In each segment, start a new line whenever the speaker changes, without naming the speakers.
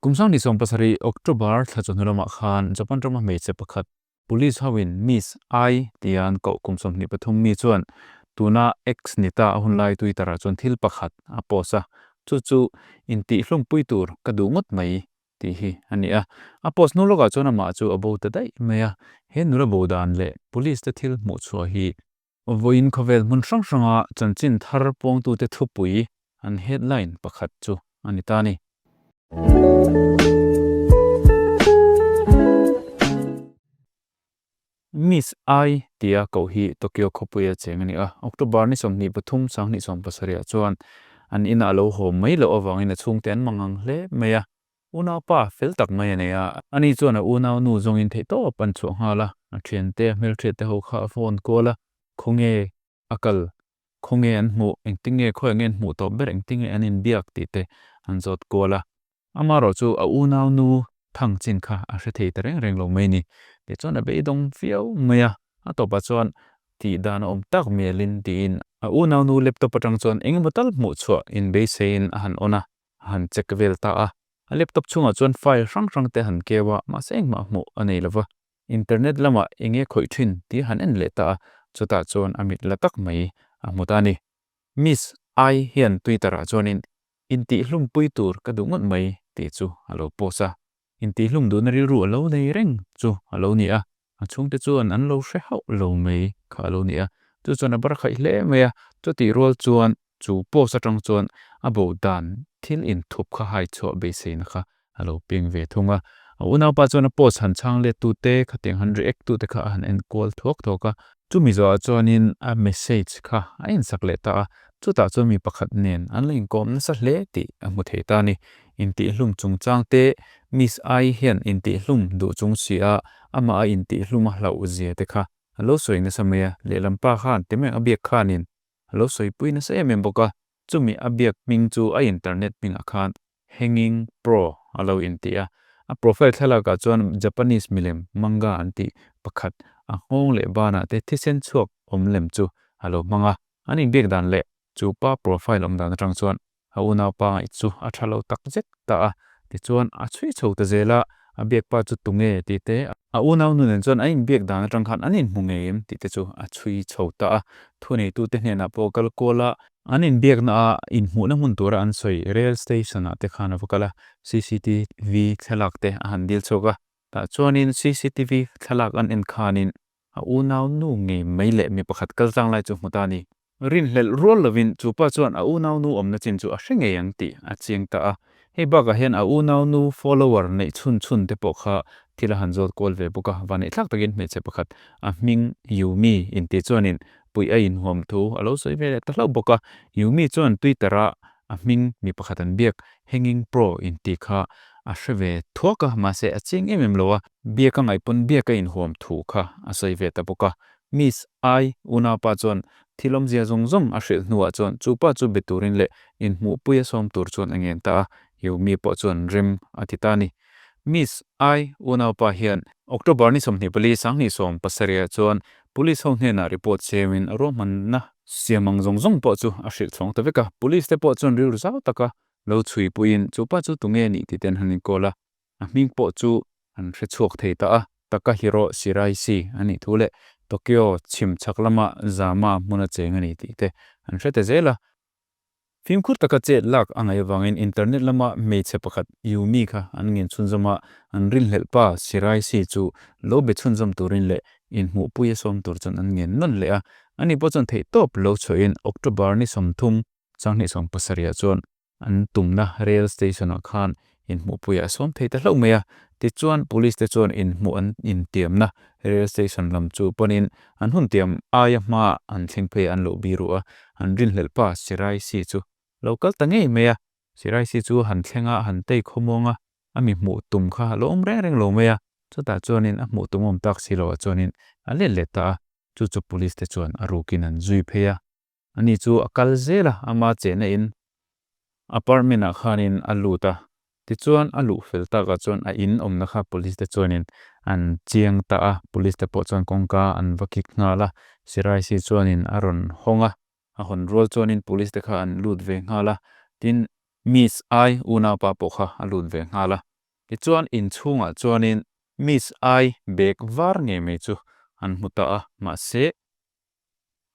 Kum 2017 October thla chawhnu lamah khan Japan rama hmeichhe pakhat Police hoin Miss I tia an koh kum 23 mi chuan tuna X ni ta a hunlai Twitter ah chuan thil pakhat a post a, chu chu intihhlawmpui tur ka duh ngawt mai tih hi a ni a. A post hnu lawkah chuan amah chu a bo ta daih mai a, he nula bo dan leh Police te thil hmuhchhuah hi Vawiin khawvel hmun hrang hranga chanchin thar puangtute thupui an headline pakhat chu a ni ta a ni. Miss I tia koh hi Tokyo khawpuia cheng a ni a, October ni 23 2017 ah chuan an inah a lo haw mai loh avangin a chhungte an mangang hle mai a. Unaupa fel tak mai a nei a, ani chuan a unau nu zawngin theihtawp an chhuah nghal a, a thiante a hmelhriat te ho kha a phone kual a, khawnge a kal, khawnge an hmuh, engtinge khawiah nge an hmuh tawh ber, engtinge an inbiak tih te an zawt kual a. Amaherawh chu a unau nu thang chin kha a hre thei ta reng reng lo mai ni. Tichuan a beidawng viau mai a, a tawpah chuan tih dan a awm tak mialin tiin a unau nu laptop atang chuan engemaw tal hmuh chhuah inbeiseiin a han on a, a han check vel ta a. A laptop chhungah chuan file hrang hrang te han keu a, mahse engmah hmuh a nei lo va. Internet lamah eng nge khawih thin tih a han en leh ta a, chutah chuan a mit la tak mai a hmu ta a ni. Miss I hian Twitter ah chuanin intihhlumpui tur ka duh ngawt mai tih chu a lo post a. Intihhlum duhna rilru a lo nei reng chu a lo ni a, a chhungte chuan an lo hre hauh lo mai kha a lo ni a, chu chuan a bar khaih hle mai a, chutih rual chuan chu post atang chuan a bo dan thil inthup kha hai chhuah beiseina kha a lo peng ve thung a. A unaupa chuan a post han chhang let tute khatiang han react tute kha a han enkual thuak thuak a, chumi zawhah chuanin a message kha a insak leh ta a, chutah chuan mi pakhat nen an lo inkawm nasa hle tih a hmu thei ta a ni. Intihhlum chungchang te, Miss I hian intihhlum duh chung si a, amah a intihhlum a hlauh zia te kha a lo sawi nasa mai a, lehlam pa khan ti mai a biak khanin a lo sawipui nasa em em bawk a, chumi a biak hming chu a internet hmingah khan Hanging Pro a lo inti a, a profile thlalakah chuan Japanese milem manga an tih pakhat a nghawng leh banah te thisen chhuak awm lem chu a lo hmang a, an inbiak dan leh chu pa profile awm dan atang chuan A unaupa ngaih chu a tha lo tak zet ta a, tichuan a chhui chho ta zel a, a biak pa chu tunge tih te, a unau nu nen chuan an inbiak dan atang khan an inhmu ngei em tih te chu a chhui chho ta a, thuneitute hnenah pawh kal kual a, an inbiakna a inhmuhna hmun tura an sawi rail station ah te khan a va kal a, cctv thlalak te a han dil chhuak a, tah chuanin cctv thlalak an en khanin a unau nu ngei mai leh mi pakhat kal tlang lai chu hmu ta a ni. Rinhlelh rual lovin chu pa chuan a unaunu awmna chin chu a hre ngei ang tih a chiang ta a. Hei bakah hian a unaunu follower neih chhun chhun te pawh kha thil a han zawt kual ve bawk a, vaneihthlak takin hmeichhe pakhat a hming Yumi inti chuanin puih a inhuam thu a lo sawi ve leh ta hlauh bawk a. Yumi chuan Twitter a a hming mi pakhat an biak Hanging Pro inti kha a hre ve thuak a, mahse a chiang em em lo a, biak a ngaihpawn biak a inhuam thu kha a sawi ve ta bawk a. Miss I unaupa chuan thil awmzia zawng zawng a hrilh hnuah chuan chu pa chu be turin leh inhmuhpui a sawm tur chuan a ngen ta a, Yumi pawh chuan rem a ti ta a ni. Miss I unaupa hian October ni 24 2017 ah chuan Police ho hnenah report siamin a ruahmanna siam ang zawng zawng pawh chu a hrilh chhawng ta vek a, Police te pawh chuan rilru zau taka lo chhuipuiin chu pa chu tunge nih tih te an han inkawl a. A hming pawh chu an hre chhuak thei ta a, Takahiro Shiraishi a nih thu leh Tokyo chhim chhak lama Zama hmuna cheng a ni tih te an hre ta zel a. Fimkhur taka chet lak a ngaih avangin internet lama hmeichhe pakhat Yumi kha an ngen chhunzawm a, an rinhlelh pa Shiraishi chu lo be chhunzawm turin leh inhmuhpui a sawm tur chuan an ngen nawn leh a. Ani pawh chuan theihtawp lo chhuahin October ni 30, 2017 ah chuan An tumna rail station ah khan inhmuhpuiah a sawm thei ta hlauh mai a, tichuan police te chuan inhmuh an intiamna rail station lam chu panin an hun tiam aia hma an thleng phei an lo biru a, an rinhlelh pa Siraisi chu lo kal ta ngei mai a, Siraisi chu han thleng a, han tei khawmuang a, a mi hmuh tum kha a lo awm reng reng lo mai a, chutah chuanin a hmuh tum awm tak si loh ah chuanin a let let ta a, chu chu police te chuan a rukin an zui phei a. Ani chu a kal zel a, ama chehna in apartment ah khanin a lut a, tichuan a luh fel takah chuan a in awmna kha police te chuanin an chiang ta a, police te pawh chuan kawngka an va kik nghal a, Siraisi chuanin a rawn hawng a, a hawn rual chuanin police te kha an lut ve nghal a, tin Miss I unaupa pawh kha a lut ve nghal a. Tichuan inchhungah chuanin Miss I bag var ngei mai chu an hmu ta a, mahse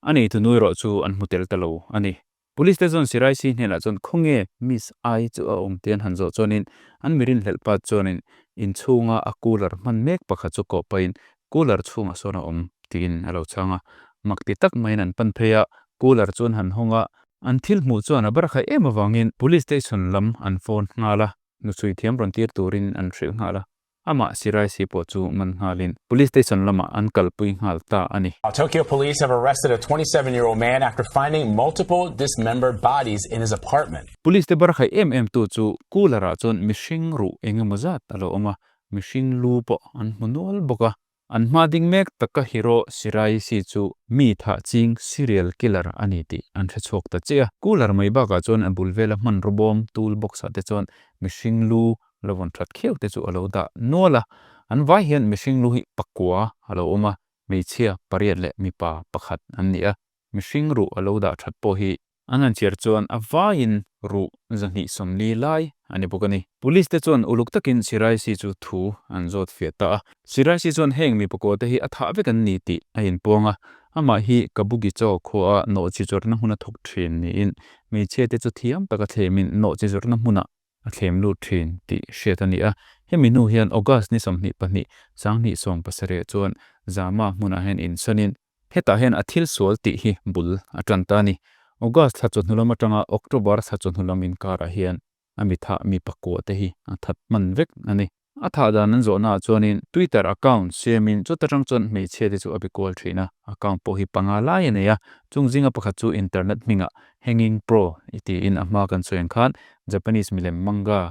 a neitu nu erawh chu an hmu tel ta lo a ni. Police te chuan Siraisi hnenah chuan khawnge Miss I chu a awm tih an han zawh chuanin an mi rinhlelh pa chuanin inchhunga a cooler hman mek pakhat chu kawh pahin cooler chhungah sawn a awm tiin a lo chhang a. Mak ti tak maiin an pan phei a, cooler chu an han hawng a, an thil hmuh chuan a barakhaih em avangin Police station lam an phone nghal a, nuchhui thiam rawn tir turin an hrilh nghal a. Amah Siraisi pawh chu man nghalin Police Station lamah an kalpui nghal ta a ni.
Tokyo police have arrested a 27-year-old man after finding multiple dismembered bodies in his apartment.
Police te barakhaih em em tu chu cooler ah chuan mihring ruh eng emaw zat a lo awm a, mihring lu pawh an hmu nual bawk a. An hma ding mek taka Hiro Shiraishi chu mi thah ching serial killer a ni tih an hre chhuak ta chiah a. Cooler mai bakah chuan a bul vela hmanraw bawm tool box ah te chuan mihring lu lo vawn that khiau te chu a lo dah nual a. An vai hian mihring lu hi pakua a lo awm a, hmeichhia pariat leh mipa pakhat an ni a. Mihring ruh a lo dah that pawh hi An han chhiar chuan a vaiin ruh 240 lai a ni bawk a ni. Police te chuan uluk takin Siraisi chu thu an zawt fiah ta a. Siraisi chuan heng mi pakua te hi a thah vek an ni tih a inpuang a. Amah hi Kabukicho khua a nawhchi zawrhna hmun a thawk thin niin hmeichhia te chu thiam taka thlemin nawhchi zawrhna hmunah a thlem lut thin tih hriat a ni a. Hemi hnu hian August ni 22, 2017 chuan Zama hmunah hian insanin Hetah hian a thil sual tih hi bul a tan ta a ni. August thla chawhnu lam atanga October thla chawhnu lam inkarah hian a mi thah mi pakua te hi a that hman vek a ni. A thah dan an zawhnaah chuanin Twitter account siamin chuta tang chuan hmeichhia te chu a be kual thin a, account pawh hi panga lai a nei a, chung zinga pakhat chu internet hmingah Hanging Pro i tiin a hma kan sawi ang khan Japanese milem manga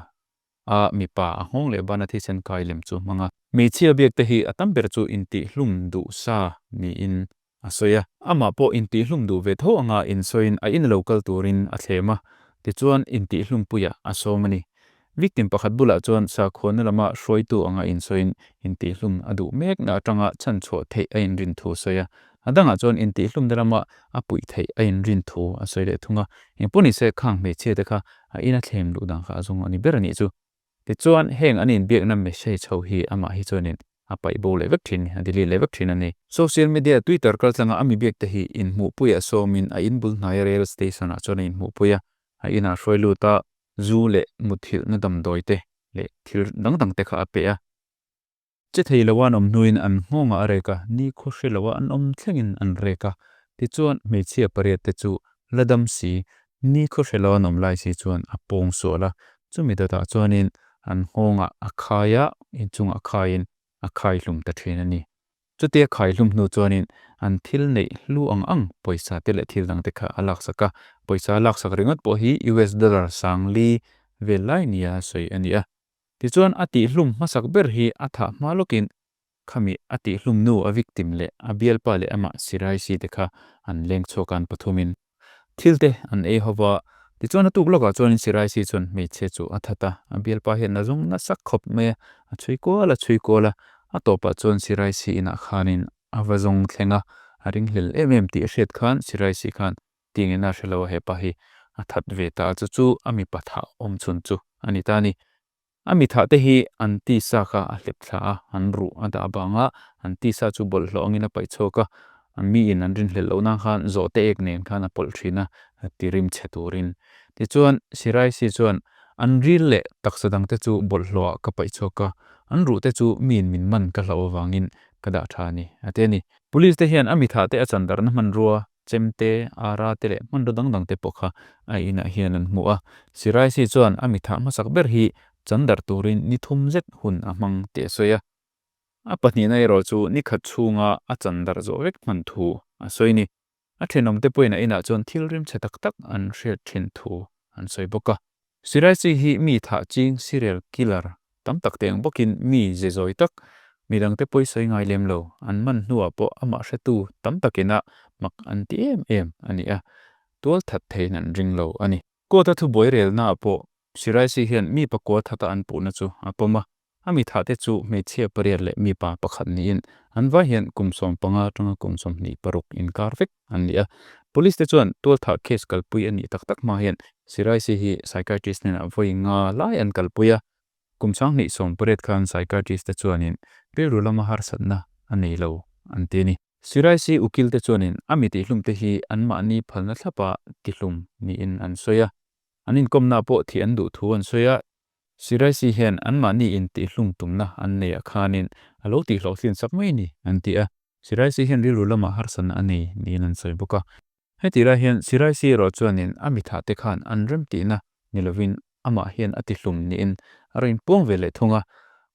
a mipa a nghawng leh bana thisen kai lem chu hmang a. Hmeichhia biak te hi a tam ber chu intihhlum duh sa niin a sawi a. Amah pawh intihhlum duh ve tho anga insawiin a in lo kal turin a thlem a, tichuan intihhlum puiah a sawm a ni. Victim pakhat bulah chuan sakhuana lama hruaitu anga insawiin intihhlum a duh mekna atanga chhanchhuah theih a inrin thu a sawi a. A dangah chuan intihhlumna lama a puih theih a inrin thu a sawi leh thung a. Engpawh nise khang hmeichhia te kha a ina thlem luh dan kha a zawng a ni ber a nih chu. Tichuan heng an inbiakna message ho hi amah hi chuanin a paih bo leh vek thin, a delete leh vek thin a ni. Social media Twitter kaltlanga a mi biak te hi inhmuhpuiah sawmin a inbul hnaia rail station ah chuan a inhmuhpui a, a inah hruai lut a, zu leh muthilhna damdawi te leh thil dang dang te kha a pe a. Che thei lo an awm hnuin an nghawngah a rek a, ni khaw hre lo a an awm thlengin an rek a. Tichuan, hmeichhia pariat te chu la dam si, ni khaw hre lo an awm lai si chuan a pawng sual a. Chumi dawtah chuanin an nghawngah a khai a, inchungah khaiin a khai hlum ta thin a ni. Chutia khai hlum hnu chuanin an thil neih hlu ang ang pawisa te leh thil dang te kha a laksak a. Pawisa a laksak ringawt pawh hi US dollar sangli vel lai nia sawi a ni a. Tichuan a tihhlum hmasak ber hi a thah hma lawkin khami a tihhlum nu a victim leh a bialpa leh amah Siraisi te kha an leng chhuak a an pathumin thil te an ei ho va. Tichuan a tuk lawkah chuanin Siraisi chuan hmeichhia chu a that a, a bialpa hian a zawng nasa khawp mai a, a chhui kual a chhui kual a, a tawpah chuan Siraisi inah khanin a va zawng thleng a, a ringhlel em em tih a hriat khan Siraisi khan Tingin a hre lo a hepa hi a that ve ta a chu chu a mipa thah awm chhun chu a ni ta a ni. A mi thah te hi an tisa kha a hlep thla a, an ruh a dah bang a, an tisa chu bawlhhlawh angin a paih chhuak a, an miin an rinhlelh loh nan khan zawhte ek nen khan a pawlh thin a, ti rim chhe turin. Tichuan Siraisi chuan an ril leh taksa dang te chu bawlhhlawh ah ka paih chhuak a, an ruh te chu miin min man ka hlauh avangin ka dah tha a ni, a ti a ni. Police te hian a mi thah te a chandarhna hmanrua Chemte, Ara te leh hmanraw dang dang te pawh kha a inah hian an hmu a. Siraisi chuan a mitha hmasak ber hi chan darh turin ni thum zet hun a hmang tih a sawi a. A pahnihna erawh chu ni khat chhunga a chan darh zawh vek hman thu a sawi ni. A thenawm te pawhin a inah chuan thil rimchhe tak tak an hriat thin thu an sawi bawk a. Siraisi hi mi thah ching serial killer tam tak te ang bawkin mi ze zawi tak, midangte pawi sawi ngai lem lo, an man hnuah pawh amah hretu tam takin a mak an ti em em a ni a, tual that theiin an ring lo a ni. Court a thubuai relnaah pawh Siraisi hian mi pakua thata an puhna chu a pawm a, A mi thahte chu hmeichhia pariat leh mipa pakhat niin an vai hian kum 15 atanga kum 26 inkar vek an ni a. Police te chuan tualthah case kalpui a nih tak tak hma hian Siraisi hi psychiatrist hnenah vawi nga lai an kalpui a. Kum 2018 khan psychiatrist te chuanin rilru lama harsatna a nei lo an ti a ni. Shiraishi ukil te chuanin a mi tihhlum te hi anmahni phalna thlapa tihlum niin an sawi a. An inkawmna pawh thih an duh thu an sawi a. Shiraishi hian anmahni intihlum tumna an nei ah khanin a lo tihhlawhtlin sak mai ni an ti a. Shiraishi hian rilru lama harsatna a nei niin an sawi bawk a. Heti lai hian Shiraishi erawh chuanin a mitha te khan an rem tihna ni lovin amah hian a tihlum niin a rawn inpuang ve leh thung a.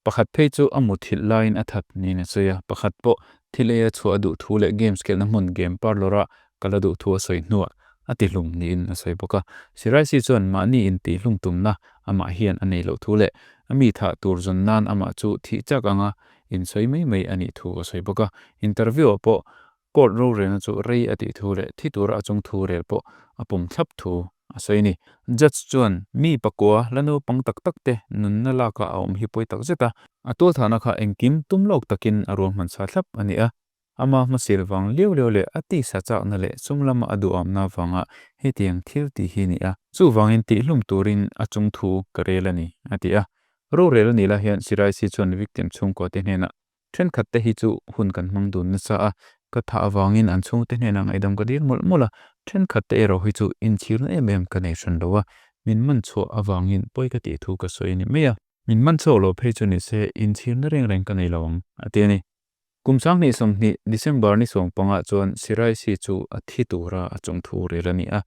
Pakhat phei chu a muthilh laiin a that niin a sawi a, pakhat pawh thil eia chhuah a duh thu leh games khelhna hmun game parlour-a kal a duh thu a sawi hnuah a tihlum niin a sawi bawk a. Shiraishi chuan mahni intihlum tumna amah hian a nei loh thu leh a mi thah tur zawn nan amah chu thih chak anga insawi mai mai a nih thu a sawi bawk a. Interview-ah pawh Court rorelna chu rei a tih thu leh thi tura a chung thu rel pawh a pawm thlap thu a sawi a ni. Judge chuan mi pakua la naupang tak tak te nunna lak ah a awm hi pawi tak zet a, a tualthahna kha engkim tum lawk takin a ruahman sa thlap a ni a, ama hmasil vang liau liau leh a tisa chakna leh sum lama a duhamna vanga hetiang thil tih hi a ni a. Chuvangin tihhlum turin a chung thu ka rel a ni, a ti a. Rorel a nih lai hian Shiraisi chuan victim chhungkua te hnenah Thenkhat te hi chu hun kan hmang dun nasa a, ka thah avangin an chhungte hnenah ngaihdam ka dil mawlh mawlh a, thenkhat te erawh hi chu inchhirna em em ka nei hran lo a, min man chhuah avangin pawi ka tih thu ka sawi a ni mai a. Min man chhuak lo phei chu ni se inchhirna reng reng ka nei lo ang, a ti a ni. Kum 2020 December ni 15 chuan Shiraishi chu a thi tura a chungthu rel a ni a,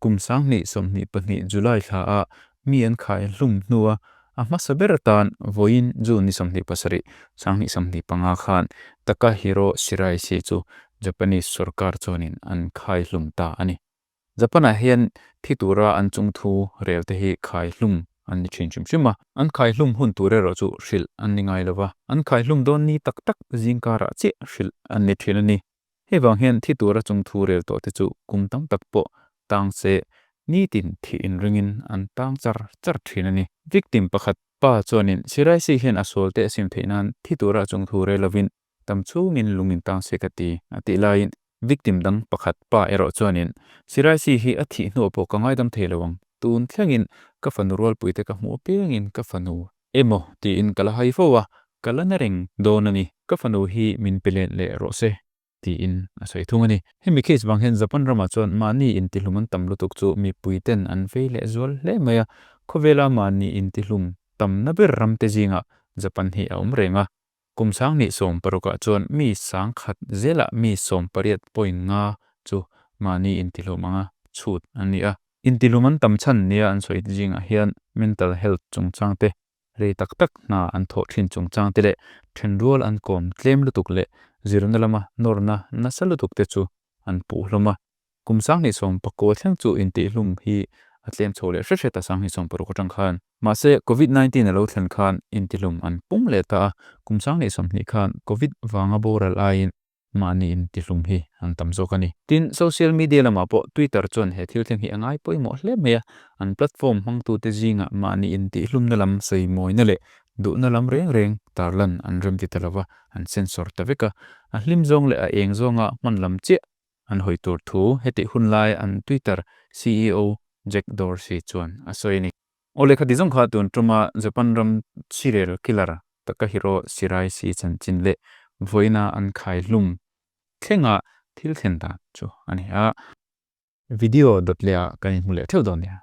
Kum 2022 July thla ah mi an khai hlum hnua a hmasa ber atan vawiin June ni 27, 2025 khan Takahiro Shiraishi chu Japanese sorkar chuanin an khai hlum ta a ni. Japan ah hian thi tura an chungthu rel te hi khai hlum an ni thin hrim hrim a. An khai hlum hun tur erawh chu hrilh an ni ngai lova, an khai hlum dawn ni tak tak zingkarah chiah hrilh an ni thin a ni. Hei vang hian thi tura chung thu rel tawh te chu kum tam tak pawh tang se nitin thih inringin an tang char char thin a ni. Victim pakhat pa chuanin Shiraisi hian a sual te a sim theih nan thi tura chung thu rel lovin tam chhungin lung in tang se ka ti a tih laiin victim dang pakhat pa erawh chuanin Shiraisi hi a thih hnuah pawh ka ngaidam thei lo ang, tun thlengin ka fanu rualpui te ka hmuh apiangin ka fanu emaw tiin ka la hai fo a, ka la na reng dawn a ni. Ka fanu hi min pe let leh rawh se, tiin a sawi thung a ni. Hemi case vang hian Japan ramah chuan mahni intihlum an tam lutuk chu mipui ten an vei leh zual hle mai a, khawvela mahni intihlum tamna ber ramte zingah Japan hi a awm reng a. Kum 2016ah chuan mi 10,000 zelah mi 18.5 chu mahni intihlum anga chhut an ni a. Intihlum an tam chhan nia an sawi zingah hian mental health chungchang te, rei tak tak hna an thawh thin chungchang te leh thenrual an kawm tlem lutuk leh zirna lama nawrna nasa lutuk te chu an puh hlawm a. Kum 2019 thleng chu intihlum hi a tlem chho leh hret hret a 2016 atang khan. Mahse, Covid 19 a lo thlen khan intihlum an pung leh ta a, kum 2020 khan Covid vanga boral aiin mahni intihlum hi an tam zawk a ni. Tin, social media lamah pawh Twitter chuan he thil thleng hi a ngai pawimawh hle mai a, an platform hmangtute zingah mahni intihlumna lam sawimawina leh duhna lam reng reng tarlan an remti ta lova, an censor ta vek a, a hlim zawng leh a eng zawnga hman lam chiah an hawi tur thu hetih hun lai an Twitter ceo Jack Dorsey chuan a sawi a ni. Aw lehkha ti zawng kha tun tuma Japan ram serial killer Takahiro Shiraishi chanchin leh vawiina an khai hlum thlenga thil thlen dan chu a ni a. Video dawt leh ah kan inhmu leh theuh dawn nia.